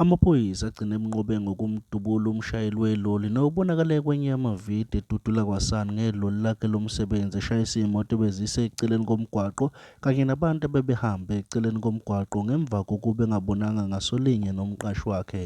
Amaphoyisa agcine emnqobe ngokumdubula umshayeli weloli nobonakale kwenye yamavidiyo edudula kwasani ngeloli lakhe lomsebenzi eshayisa iy'moto ebeziseceleni komgwaqo kanye nabantu abebehamba eceleni komgwaqo ngemva kokuba engabonanga ngasolinye nomqashi wakhe.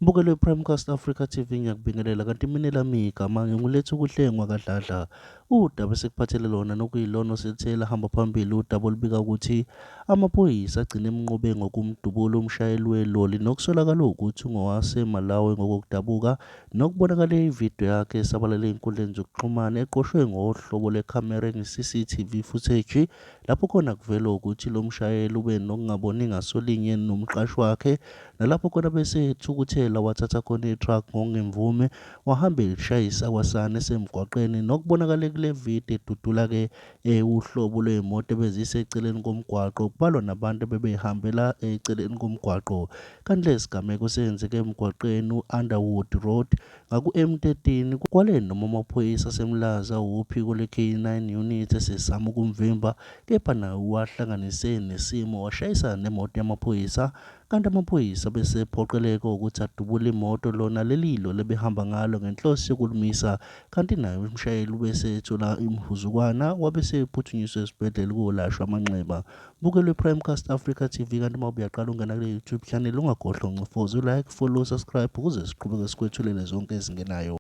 Mbukeli wePrimecast Africa TV ngiyakubingelela kanti mina elami igama nginguLethukuhlengwa kaDladla. Udaba esikuphathele lona nokuyilona oselithe lahamba phambili udaba olubika ukuthi amaphoyisa agcine emnqobe ngokumdubula umshayeli weloli nokusolakala ukuthi ungowaseMalawi ngokokudabuka nokubonakale ividiyo yakhe esabalale ey'nkundleni zokuxhumana eqoshwe ngohlobo lwekhamera engu-CCTV footage lapho khona kuvela ukuthi lo mshayeli ube nokungaboni ngasolinye nomqashi wakhe nalapho khona bese ethukuthela wathatha khona i-truck ngokungemvume wahamba elishayisa kwasani esemgwaqeni nokubonakale kule video edudula-ke uhlobo lwey'moto ebeziseceleni komgwaqo kubalwa nabantu ebebehambela eceleni komgwaqo. Kanti lesi sigameko senzeke emgwaqeni u-Underwood Road ngaku-M13 kwale noma amaphoyisa aseMlaza wuphiko lwe-K9 unit esezama ukumvimba kepha naye wahlanganise nesimo washayisana nemoto yamaphoyisa kanti amaphoyisa besephoqeleka ukuthi adubule imoto lona lelilo lebehamba ngalo ngenhloso yokulimisa kanti naye umshayeli ubesethola imhuzukwana wabe sephuthunyiswa esibhedlela ukolashwa amanxeba. Bukela iPrimecast Africa TV kanti uma ubuyaqala ungena kule YouTube channel ungakhohlwa uncofoze ulike, follow, subscribe ukuze siqhubeke sikwethulele zonke ezingenayo.